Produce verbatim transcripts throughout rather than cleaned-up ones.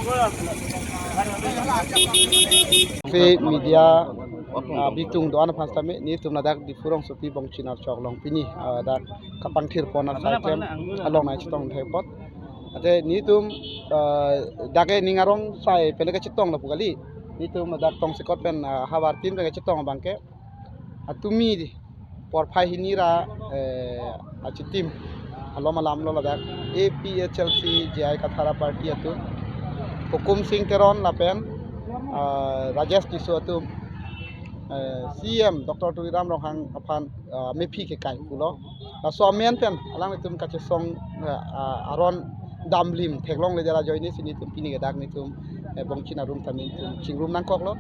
Media, ah, bitung do-an aphan sitame, nelitum ladak Diphu rongsopi Bongchinar chok along pini, ah, dak kapangthir pon asai klem along nangchetong thek apot. Ante nelitum, ah, dak ke ning arong sai pen kachetong lapu kali. Nelitum ladak tongsekot pen, ah, havar tin pen kachetong abang ke, atumi porphai hini ra, eh, achitim alom alam lo ladak A P H L C J I Kathar aparty atum, Hukum Sing Teron lapen, ah, Rajesh Tisso atum, eh, C M Doctor Tuliram Ronghang aphan, ah, mephi kekai pulo. Laso amen pen alanglitum kachesong, ah, ah, aron damlim theklongle, dera ajoine si nelitum pini ke dak nelitum, eh, Bongchina arum tame nelitum chingrum nangkoklo.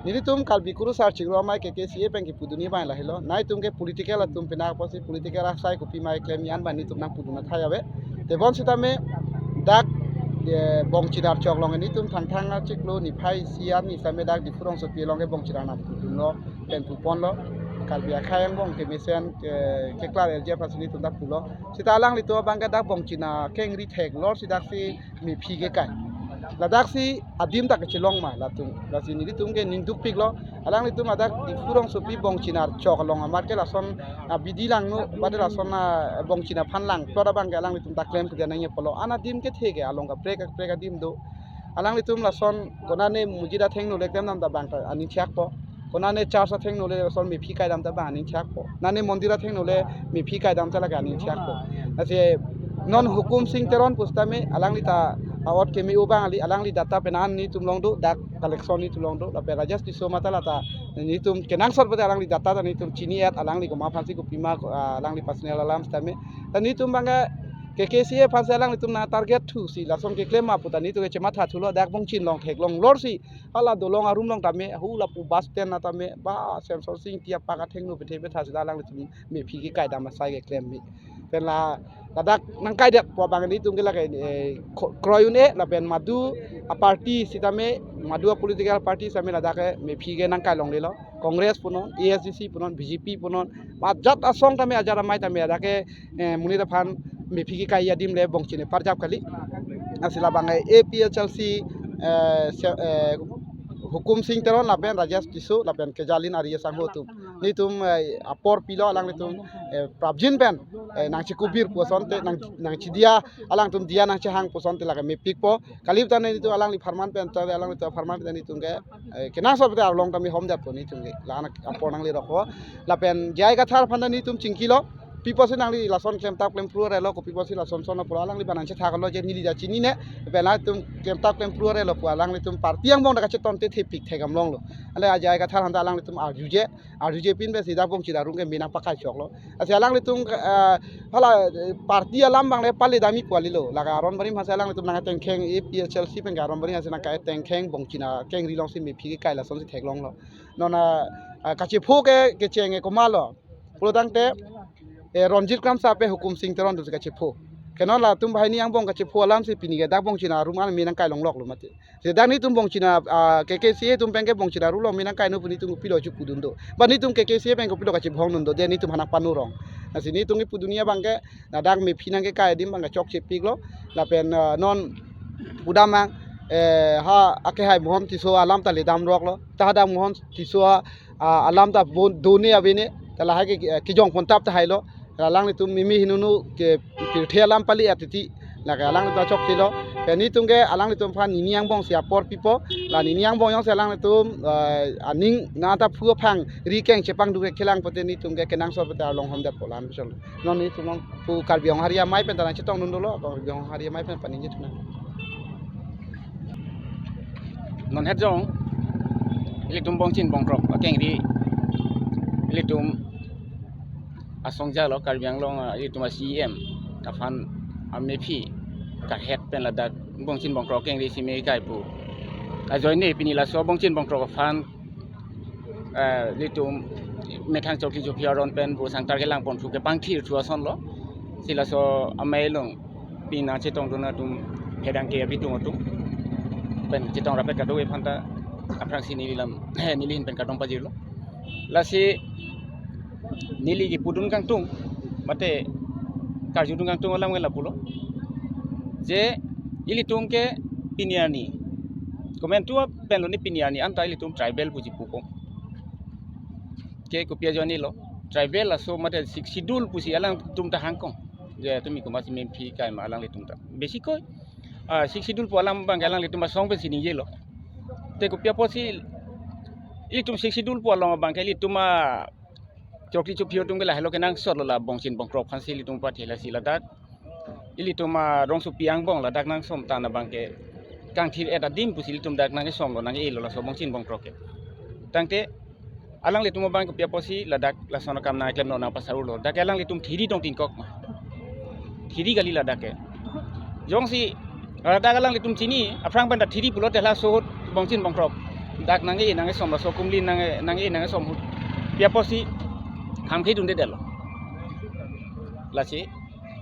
Nelitum Karbi Kurusar Chingrum Amei K K C A pen kepudunji abang lahelo. Nelitum ke political atum penang apotsi political asai kopima keklem an abang nelitum nangpudun athai ave. Tebon sitame dak, eh, Bongchinar chok along nelitum Thangthang achiklo niphai isi arni sitame dak Diphu rongsopi along ke Bongchinar nangpudunlo pen puponlo. Karbi akhei angbong kemesen ke, keklar erje aphansi nelitum dak pulo. Sita alanglitum abang ke dak Bongchina kengri theklor si daksi mephi kekai. Ladaksi adim ta kachelong ma latum. Lasi nelitum ke ning dukpiklo. Alanglitum ladak Diphu rongsopi Bongchinar chok along amat ke lason, ah, bidi langno, bade lason, ah, Bongchina aphan langplot abang ke alanglitum ta klem keja nangji apotlo. An adim kethe ke along kaprek kaprek adim do. Alanglitum lason konane mujira thengno le klem dam ta abang ta aning chakpo. Konane church athengno le lason mephi kaidam ta abang aning chakpo. Nane mondir athengno le mephi kaidam ta lake aning chakpo. Lasi non Hukum Sing Teron pusitame alangli ta a-ot keme-o abang kali, alangli data pen an nelitum along do, dak collection nelitum along do, lapen Rajesh Tisso mata lata nelitum kenangsot pute alangli data ta nelitum chini-et, alangli komat aphansi kopima, ah, alangli personal alam sitame. Ta nelitum abang ke K K C A aphansi alanglitum nangtarget thusi lason keklem ma puta nelitum ke chematha thulo, dak Bongchina along theklonglor si hala dolong arum along tame, hu lapu bus stand na tame, ba Semsonsing Ingti apak athengno pethe petha sita alanglitum mephi kekaidam asai keklem mi. Pen la, ladak nangkaidetpo abang nelitum ke lake, eh, kro-, kroi un-e, lapen madu aparty sitame, madu apolitical party sitame ladak ke mephi ke nangkailonglelo. Congress punon, A S D C punon, B J P punon, ajat asong tame, ajat amei tame, ladak ke, eh, monit aphan mephi kekai adim le Bongchina parjap kali. Lasi labang, eh, A P H L C, eh, se-, eh, Hukum Sing Teron lapen Rajesh Tisso lapen kejalin ari asangho atum, nelitum, eh, apor pilo alanglitum, eh, prapjin pen, eh, nangchekubir pu asonte, nang, nangchidia, alangtum dia nangchehang pu asonte lake mepikpo. Kalipta nelitum alangli apharman pen ta, alanglitum apharman pen nelitum ke, eh, kenangsot pute arlong tame homdetpo nelitum ke. La-an apor nanglerokpo. Lapen J I Kathar aphan ta nelitum chingkilo. Pi apotsi nangli lason klemtap klemphru arelo, kopi apotsi lason son apor alangli abang nangchethaklo je neli ta chinine. Lapen latum klemtap klemphru arelo pu alanglitum party angbong ta kachetonte thepik thekam longlo. Ale J I Kathar aphan ta alanglitum arjuje, arjuje pin pensi dak Bongchina arum ke me nangpakai choklo. Lasi alanglitum, eh, hala, eh, party alam abang le pale damji pu kalilo. Lake aron barim aphansi alanglitum nangtengkheng, A P H L C pen ke aron barim aphansi nangtengkheng Bongchina kengri alongsi mephi kekai lasonsi theklonglo. Non, ah, ah, kachepho ke kecheng ke komatlo pulotangte, eh, Ronjit Kramsa pen Hukum Sing Teron atumsi kachepho. Ke non latum banghini angbong kachepho alamsi pini ke dak Bongchina arum an me nangkailongloklo mati. Seta nelitum Bongchina, ah, K K C A atum pen ke Bongchina arum along me nangkaino pu nelitum kopilo chepudun do? Ba nelitum K K C A pen kopilo kachebhong dun do, de nelitum aphan nangpano rong. Lasi nelitum kepudunji abang ke, ladak mephi nangkekai adim abang ke chokchepiklo. Lapen, ah, non pudamang, eh, ha akehai Mohon Tisso alam ta ledamroklo. Ta hadak Mohon Tisso a, ah, alam ta bon done avene, ta lahai ke, eh, kejong pontap tahailo. Alanglitum mimi hinunu ke pirthe alam pali atiti, lake alanglitum ta chokchelo. Ke nelitum ke alanglitum aphan nini angbongsi apor pipo. La nini angbong jongsi alanglitum, eh, aning nangta phu aphang ri keng chepangduk kelang pute nelitum ke kenangsot pute arlong homdetpo, la-an kechoklo. Non nelitum along pu Karbi Anglong Hari Amei pen ta nangchetongdun dolo, Karbi Anglong Hari Amei pen paning chetong nang. Non het jong, ilitum Bongchin Bongkrok akengri, ilitum asong jalo Karbi Anglong, ah, ilitum a-C E M aphan amephi kahet pen ladak Bongchin Bongkrok akengri si me kai pu ajoine pini laso Bongchin Bongkrok aphan, eh, ilitum methang chokli chophi aron pen pu sangtar kelang ponthu kepangthir thu asonlo. Si laso amei along pini nangchetongdun atum, hedang ke abitung atum pen chetong rapet kadokave aphanta aphrangsi neli lam, neli ahin pen kardom pajirlo. Lasi neli kepudun kangtung mate karjudun kangtung alam ke lapulo, je ilitum ke pini arni Komantu pen lo ne pini arni anta ilitum tribal pusi pukong. Ke kopi ajoine lo. Tribal laso mate Sixth Schedule pusi alangtum ta hangkong. Je tumi komatsi memphi kaima alanglitum ta. Besikoi, ah, Sixth Schedule pu alam abangke alanglitum asong pensi ningjelo. Te kopi apotsi ilitum Sixth Schedule pu alam abangke ilitum achokli chophi atum ke lahelo kenangsot lo, la bongchin bongkrok aphansi ilitum pathela si ladak. Ilitum arongsopi angbong ladak nangsomtan abangke kangthir-et adim pusi ilitum dak nangkesong lo, nang-e lo laso bongchin bongkrok ke. Tangte alanglitum abang kopi apotsi ladak lason akam nangklem lo, nangpasa-urlo. Dak alanglitum thiri tong tingkok ma. Thiri kali ladak ke. Jongsi, ah, dak alanglitum chini, aphrang pen ta thiri pulote laso ahut bongchin bongkrok dak nang-e nangkesom, laso kumlin nang-e nangkesom ahut. Kopi apotsi hamkhe dundedetlo. Lasi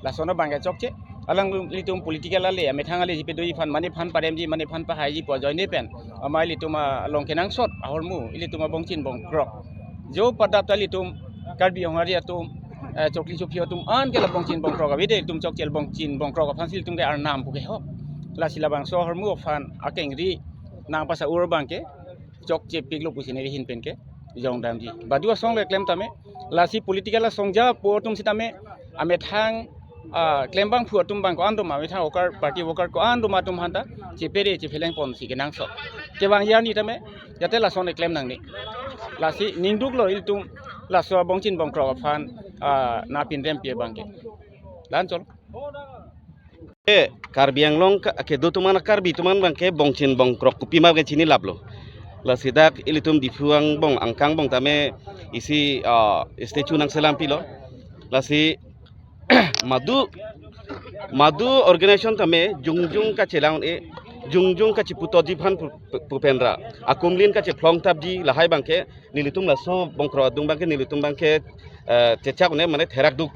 lason abangke chokche. Alanglitum political ale, amethang ale jipe doji aphan, mane aphan paremji, mane aphan pahaiji pu ajoine pen, amei ilitum along kenangsot ahormu, ilitum abongchin bongkrok. Jo pada ta ilitum Karbi Honghari atum, eh, chokli chophi atum an ke la bongchin bongkrok avede, ilitum chokche bongchin bongkrok aphansi ilitum ke arnam pu kehok. Lasi labangso ahormu aphan akengri nangpasa-ur abangke chokchepiklo pusi neli ahin pen kejongdamji. Badu asong le klem tame, lasi political asong ja pu atum sitame, amethang, ah, klembangphu atum abang ko-an doma, amethang worker, party worker ko-an doma atum aphanta chepere chepheleng ponsi kenangsot. Kevangji arni tame jate lason le klem nangne. Lasi ningduklo ilitum laso abongchin bongkrok aphan, ah, nangpinrempi abangke. La-anchot. Eh, Karbi Anglong ke, kedo atum an, Karbi atum an abangke bongchin bongkrok kopima ke chinilaplo. Lasi dak ilitum Diphu angbong, Angkang angbong tame isi, ah, statue nangselam pilo. Lasi madu, madu organization tame jongjong kachelang-e, jongjong kacheputoji aphan pu-, pu-, pu penra. Akumlin kachephlong thapji lahai abangke nelitum laso bongkrok adung abangke nelitum abangke, eh, chechak-un-e mane therak duk.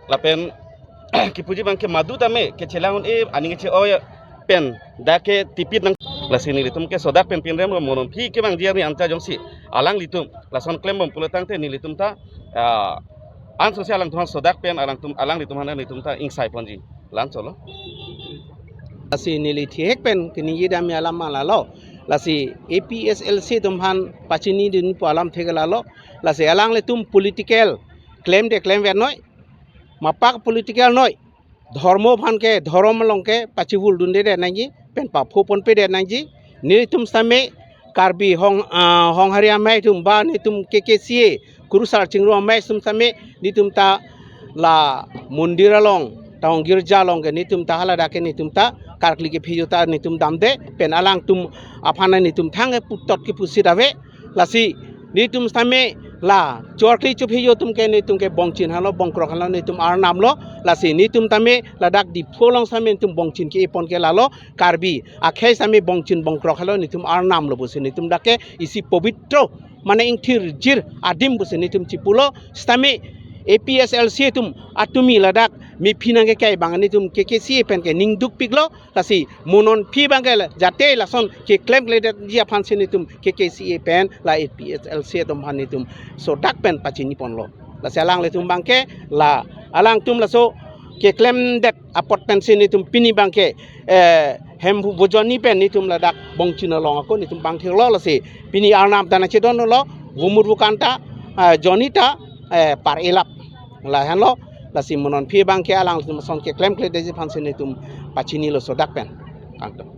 Lapen kipuji abangke madu tame kechelang-un-e aning che-oi pen dak ke tipit nang. Lasi nelitum ke sodak pen pinrem, mo non aphi kevangji arni anta jongsi alanglitum lason klembom pulo tangte nelitum ta, ah, ansose alangtum sodak pen alangtum, alanglitum aphan nelitum ta ingsai ponji. La-anchotlo. Lasi neli thihek pen keningjedam alam lalo. Lasi A P H L C atum aphan pachinidun pu alam thek lalo. Lasi alanglitum political klemde klemver noi, mapak political noi, dhormo aphan ke dhorom along ke pachivuldundedet nangji, pen papho ponpedet nangji. Nelitum sitame Karbi Hong, ah, Honghari amei atum ba nelitum K K C A, Kurusar Chingrum amei atum sitame nelitum ta la mondir along, tang girja along ke nelitum ta haladak ke nelitum ta karkli kephi ajoine ta nelitum damde, pen alangtum aphan nelitum thang keputot kepusit ave. Lasi nelitum sitame la chokli chophi ajo atum ke nelitum ke bongchin henlo, bongkrok henlo, nelitum arnam lo. Lasi nelitum tame ladak Diphu along sitame nelitum bongchin ke-e pon ke lalo, Karbi akhei sitame bongchin bongkrok henlo, nelitum arnam lo pusi nelitum dak ke isi pobitro mane ingthirjir adim pusi nelitum chipulo. Sitame A P H L C atum atumi ladak mephi nangkekai abang nelitum K K C A pen ke ningdukpiklo. Lasi mo non aphi abangke la, jate lason keklemkledetji aphansi nelitum K K C A pen la A P H L C atum aphan nelitum sodak pen pachini ponlo. Lasi alanglitum abangke la alangtum laso keklemdet apot pensi nelitum pini abangke, eh, hem vo jonni pen nelitum ladak bongchin along ako nelitum bang thirlo. Lasi pini arnam ta nangchedonlo, vomut vokan ta, eh, jonni ta, eh, par-elap. Lahenlo, lasi mo non aphi abangke alanglitum ason keklemkledetji aphansi nelitum pachinilo sodak pen. Kangtung.